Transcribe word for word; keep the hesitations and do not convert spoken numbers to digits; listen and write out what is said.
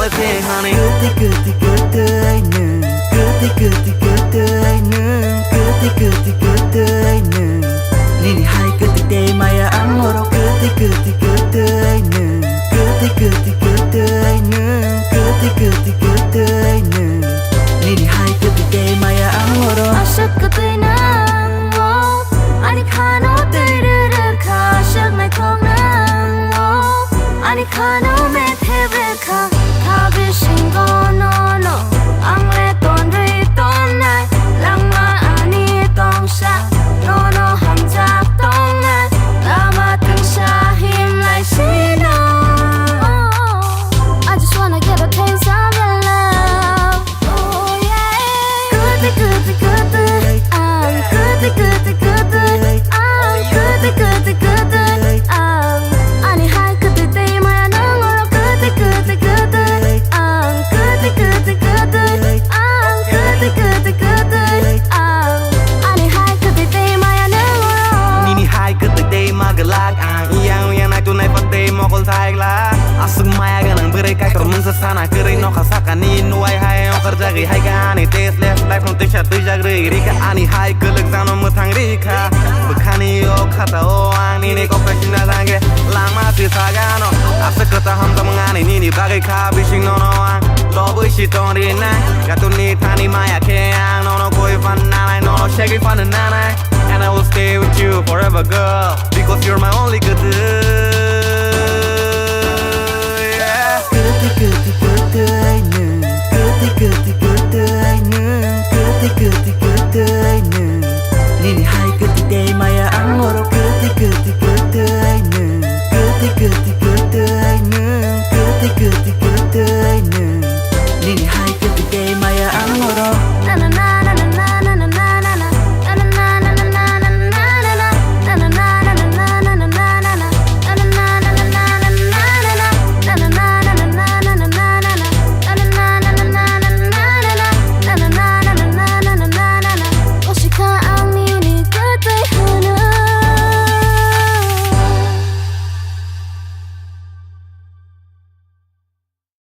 Kwtwi hani kwtwi kwtwi kwtwi nwng, kwtwi kwtwi kwtwi nwng, kwtwi kwtwi kwtwi nwng. Nini hai kwtwi tei maya ang oro kwtwi kwtwi kwtwi nwng, kwtwi kwtwi kwtwi nwng, kwtwi kwtwi kwtwi nwng. Nini hai kwtwi tei maya ang oro. Aswk kwtwi nwng o, ani khano twi rwrwkha, aswk naithok nwng o, ani khano methep rwkha. Kha bisingo nono ang le tonri tonnai, langma ani tongsa nono hamjak tongnai, lama twngsa himlai sino. I just wanna get a taste of your love. Oh yeah. Kwtwi kwtwi kwtwi ang, kwtwi kwtwi kwtwi ang, kwtwi kwtwi kwtwi ang. Ani hai kwtwi tei maya nwng oro kwtwi kwtwi kwtwi ang, kwtwi kwtwi kwtwi ang, kwtwi kwtwi kwtwi ang. Ani hai kwtwi tei maya nwng oro. Nini hai kwtwi tei ma glak ang, iyang uyang nai tu nai pat tei mokol thai glak. Aswk maya gwnang bwrwi Kaitor mungsa sana kwrwi nokha sakani nuwai hai ongkhorjagwi hai kha ani tasteless life no twisa twijagwi rikha ani hai kwlwk jano mwthang rikha. Bwkhani o khata o ang nini kok kaisina thangkhe langma twi sagano. Aswk kwta hamjakmung ani nini bagwi kha bising nono ang lobwi si tongrinai. Gatuni thani maya khe ang nono koi phan nanai, nono segwi phan nanai. And I will stay with you forever, girl, because you're my only good.